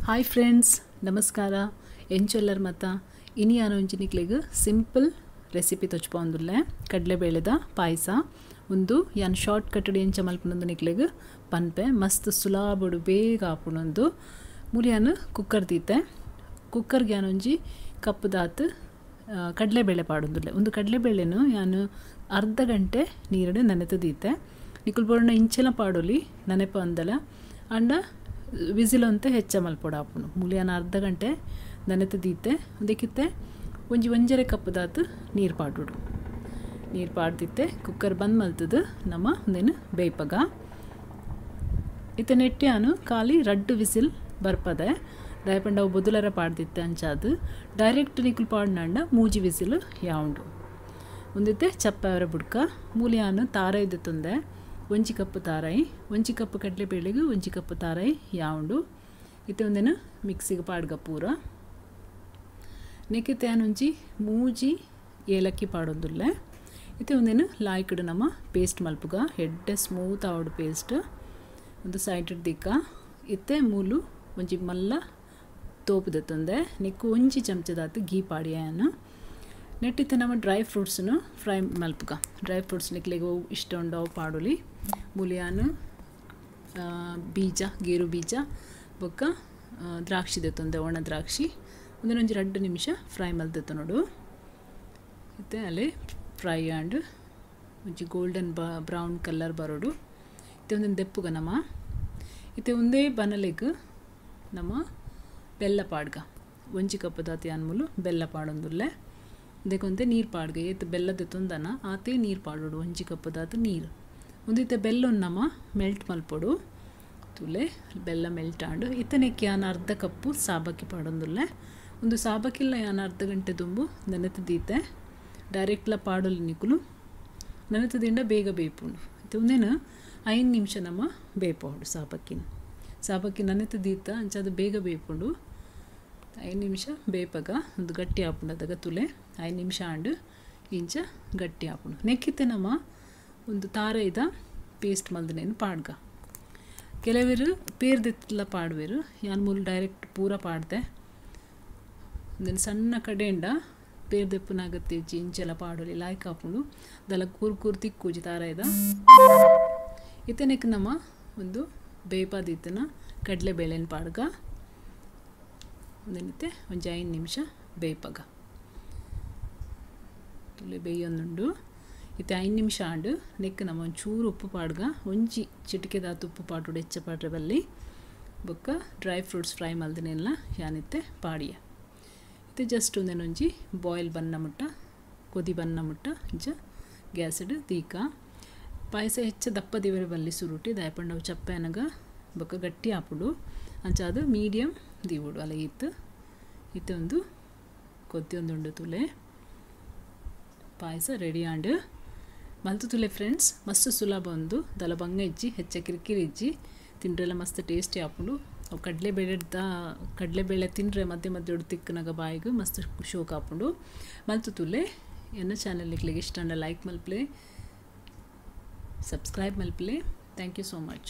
Hi friends, ನಮಸ್ಕಾರ. ಎಂಚೊಲ್ಲರ್ ಮತ ಇನಿ ಆನೊಂಜಿನಿಕ್ಲೆಗ್ ಸಿಂಪಲ್ ರೆಸಿಪಿ ತೊಚ್ಪೊಂದುಲ್ಲೆ ಕಡಲೆಬೇಳೆದ ಪಾಯಸ. ಒಂದು ಯಾನ್ ಶಾರ್ಟ್ ಕಟ್ ಎಂಚ ಮಲ್ಪುನಂದು ನಿಕ್ಲೆಗ್ ಪನ್ಪೆ. ಮಸ್ತ್ ಸುಲಾಬೊಡು ಬೇಗ ಆಪುನೊಂದು. ಮೂಲು ಕುಕ್ಕರ್ ದೀತೆ. ಕುಕ್ಕರ್ಗೆ ಯಾನೊಂಜಿ ಕಪ್ಪುದಾತ್ ಕಡಲೆಬೇಳೆ ಪಾಡೊಂದುಲ್ಲೆ. ಒಂದು ಕಡಲೆಬೇಳೆನು ಯಾನು ಅರ್ಧ ಗಂಟೆ ನೀರುಡು ನೆನೆತು ದೀತೆ. ನಿಕುಲು ಬೋರ್ಣ ಇಂಚೆಲ ಪಾಡೊಲಿ ನೆನೆಪ ಅಂದಲ ಅಂಡ ವಿಸಿಲ್ ಅಂತೆ ಹೆಚ್ಚ ಮಲ್ಪೊಡು ಆಪುಂಡು. ಮೂಲು ಯಾನ್ ಅರ್ಧ ಗಂಟೆ ನೆನೆತು ದೀತೆ. ಅದಕ್ಕಿತ್ತೆ ಒಂಜಿ ಒಂಜರೆ ಕಪ್ಪುದಾತ್ ನೀರು ಪಾಡೊಡು. ನೀರು ಪಾಡ್ದಿತ್ತೆ ಕುಕ್ಕರ್ ಬಂದ್ ಮಲ್ತದು ನಮ್ಮ ಒಂದೇನು ಬೇಯ್ಪಗ. ಇತ್ತೆ ನೆಟ್ಯಾನು ಖಾಲಿ ರಡ್ಡು ವಿಸಿಲ್ ಬರ್ಪದೆ. ದಾಯಪಂಡ ಅವು ಬೊದುಲರ ಪಾಡ್ದಿತ್ತೆ ಅಂಚಾದು ಡೈರೆಕ್ಟ್ ನಿಕುಲು ಪಾಡ್ನಂಡ ಮೂಜಿ ವಿಸಿಲ್ ಯಾವುಂಡು. ಒಂದಿತ್ತೆ ಚಪ್ಪಾವರ ಬುಡ್ಕ. ಮೂಲಿಯಾನು ತಾರೈದು ತಂದೆ. ಒಂಜಿ ಕಪ್ಪು ತಾರಾಯಿ, ಒಂಜಿ ಕಪ್ಪು ಕಡಲೆಬೇಳೆಗೆ ಒಂಜಿ ಕಪ್ಪು ತಾರಾಯಿ ಯಾವುಂಡು. ಇತ್ತೆ ಒಂದೇನು ಮಿಕ್ಸಿಗೆ ಪಾಡ್ಗ ಪೂರ. ನೆಕ್ಕಿತ್ತೆ ಒಂಜಿ ಮೂಜಿ ಏಲಕ್ಕಿ ಪಾಡೊಂದುಲ್ಲೆ. ಇತ್ತೆ ಒಂದೇನು ಲಾಯ್ಕಡು ನಮ್ಮ ಪೇಸ್ಟ್ ಮಲ್ಪುಗ. ಎಡ್ಡೆ ಸ್ಮೂತ್ ಆವಡು ಪೇಸ್ಟ್ ಒಂದು ಸೈಡ್ ದಿಕ್ಕ. ಇತ್ತೆ ಮೂಲು ಒಂಜಿ ಮಲ್ಲ ತೋಪುದ ತಂದೆ. ನೆಕ್ಕು ಒಂಜಿ ಚಮಚದಾತು ಘೀ ಪಾಡಿಯಾನು. ನೆಟ್ಟಿತ್ತೆ ನಮ್ಮ ಡ್ರೈ ಫ್ರೂಟ್ಸ್ನು ಫ್ರೈ ಮಲ್ಪುಗ. ಡ್ರೈ ಫ್ರೂಟ್ಸ್ ನಿಕ್ಲೆಗ್ ಇಷ್ಟ ಉಂಡು ಅವು ಪಾಡೊಲಿ. ಮೂಲಿಯಾನು ಬೀಜ, ಗೇರು ಬೀಜ ಬೊಕ್ಕ ದ್ರಾಕ್ಷಿ ದೆತ್ತೊಂದೆ, ಒಣ ದ್ರಾಕ್ಷಿ. ಒಂದೊಂಜಿ 2 ನಿಮಿಷ ಫ್ರೈ ಮಲ್ದೆತ್ತ ನೋಡು. ಇತ್ತೆ ಅಲ್ಲಿ ಫ್ರೈ ಆಂಡ್ ಒಂಜಿ ಗೋಲ್ಡನ್ ಬ್ರೌನ್ ಕಲರ್ ಬರೋಡು. ಇತ್ತೆ ಒಂದೊಂದು ದೆಪ್ಪುಗ ನಮ್ಮ. ಇತ್ತೆ ಒಂದೇ ಬನಲೆಗ್ ನಮ್ಮ ಬೆಲ್ಲ ಪಾಡ್ಗ. ಒಂಜಿ ಕಪ್ಪುದಾತಿ ಅನ್ಮೂಲು ಬೆಲ್ಲ ಪಾಡೊಂದುಲ್ಲೆ. ಅದಕ್ಕೊಂತೆ ನೀರು ಪಾಡ್ಗ. ಏತ್ ಬೆಲ್ಲದ ತೊಂದನ ಆತೇ ನೀರು ಪಾಡೋಡು. ಒಂಜಿ ಕಪ್ಪುದಾತು ನೀರು. ಒಂದಿತ್ತೆ ಬೆಲ್ಲೊನ್ ನಮ್ಮ ಮೆಲ್ಟ್ ಮಲ್ಪೊಡು. ತುಲೆ ಬೆಲ್ಲ ಮೆಲ್ಟ್ ಆಂಡು. ಇತ್ತನೆಕ್ಕೆ ಯಾನ್ ಅರ್ಧ ಕಪ್ಪು ಸಾಬಕ್ಕಿ ಪಾಡೊಂದುಲ್ಲೆ. ಒಂದು ಸಾಬಕ್ಕಿಲ್ಲ ಯಾನ್ ಅರ್ಧ ಗಂಟೆ ತುಂಬು ನೆನೆತು ದೀತೆ. ಡೈರೆಕ್ಟ್ಲ ಪಾಡೊಲಿ ನಿಕುಲು. ನೆನೆತು ದಿಂಡ ಬೇಗ ಬೇಯ್ಪುಂಡು. ಇತ್ತೆ ಒಂದೇನು 5 ನಿಮಿಷ ನಮ್ಮ ಬೇಯ್ಪೋಡು ಸಾಬಕ್ಕಿನ. ಸಾಬಕ್ಕಿ ನೆನೆತು ದೀತ ಅಂಚಾದು ಬೇಗ ಬೇಯ್ಪುಂಡು. 5 ನಿಮಿಷ ಬೇಪಗ ಒಂದು ಗಟ್ಟಿ ಆಪುಂಡು. ಅದಗ ತುಲೆ 5 ನಿಮಿಷ ಆಂಡು ಇಂಚ ಗಟ್ಟಿ ಆಪುಂಡು. ನೆಕ್ಕಿತ್ತೆ ನಮ್ಮ ಒಂದು ತಾರೈದ ಪೇಸ್ಟ್ ಮಲ್ದನೇನು ಪಾಡ್ಗ. ಕೆಲವರು ಪೇರ್ದೆತ್ತಲ ಪಾಡುವೆರು. ಯಾನ್ ಮೂಲು ಡೈರೆಕ್ಟ್ ಪೂರ ಪಾಡ್ದೆ. ಒಂದೇನು ಸಣ್ಣ ಕಡೆಂಡ ಪೇರ್ದೆಪ್ಪುನಾಗತ್ತೆ ಇಂಚೆಲ್ಲ ಪಾಡೊಲಿ ಲಾಯ್ಕ್ ಆಪುಂಡು. ಅದೆಲ್ಲ ಕೂರು ಕೂರು ತಿಕ್ಕೂಜಿ ತಾರೈದ. ಇತ್ತನೆಕ್ ನಮ್ಮ ಒಂದು ಬೇಪಾದಿತ್ತನ ಕಡಲೆಬೇಳೆನ ಪಾಡ್ಗ. ಒಂದೇನಿತ್ತೆ ಒಂಜಿ 5 ನಿಮಿಷ ಬೇಯ್ಪಗ. ತುಲೆ ಬೇಯೊಂದುಂಡು. ಇತ್ತೆ 5 ನಿಮಿಷ ಆಂಡು. ನೆಕ್ ನಮ್ಮ ಒಂಚೂರು ಉಪ್ಪು ಪಾಡ್ಗ. ಒಂಜಿ ಚಿಟಿಕೆದಾತು ಉಪ್ಪು ಪಾಡೋಡು, ಹೆಚ್ಚ ಪಾಡ್ರೆ ಬಲ್ಲಿ. ಬೊಕ್ಕ ಡ್ರೈ ಫ್ರೂಟ್ಸ್ ಫ್ರೈ ಮಲ್ದನೆಲ್ಲ ಯಾನಿತ್ತೆ ಪಾಡಿಯ. ಇತ್ತೆ ಜಸ್ಟ್ ಒಂದೇನೊಂಜಿ ಬಾಯ್ಲ್ ಬನ್ನ ಮುಟ್ಟ, ಕೊದಿ ಬನ್ನ ಮುಟ್ಟ ಇಂಚ ಗ್ಯಾಸ್ಡ್ ತೀಕ. ಪಾಯಸ ಹೆಚ್ಚ ದಪ್ಪ ದಿವರ ಬಲ್ಲಿ ಸುರುಟಿ. ದಾಯಪಂಡವು ಚಪ್ಪೆ ಅನಗ ಬೊಕ್ಕ ಗಟ್ಟಿ ಆಪುಂಡು. ಅಂಚಾದು ಮೀಡಿಯಂ ದೀವೋಡು ಅಲ್ಲ. ಇತ್ತು ಇತ್ತೆ ಒಂದು ಕೊದ್ದಿ ಒಂದುಂಡು. ತುಲೆ ಪಾಯಸ ರೆಡಿ ಆಂಡು. ಮಲ್ತು ತುಲೆ ಫ್ರೆಂಡ್ಸ್, ಮಸ್ತ್ ಸುಲಭ ಒಂದು. ದಲ ಬಂಗ ಇಜ್ಜಿ, ಹೆಚ್ಚ ಕಿರಿಕಿರಿ ಇಜ್ಜಿ. ತಿಂಡ್ರೆಲ್ಲ ಮಸ್ತ್ ಟೇಸ್ಟಿ ಆಪುಂಡು. ಅವು ಕಡಲೆಬೇಳೆ ತಿಂದರೆ ಮಧ್ಯೆ ಮಧ್ಯೆ ತಿಕ್ಕನಾಗ ಬಾಯಿಗೆ ಮಸ್ತ್ ಶೋಕ್ ಆಪುಂಡು. ಮಲ್ತು ತುಲೆ. ಎನ್ನ ಚಾನಲ್ ನಿಕ್ಲೆಗ್ ಇಷ್ಟ ಅಂಡ ಲೈಕ್ ಮಲ್ಪ್ಲೆ, ಸಬ್ಸ್ಕ್ರೈಬ್ ಮಲ್ಪ್ಲೆ. Thank you so much.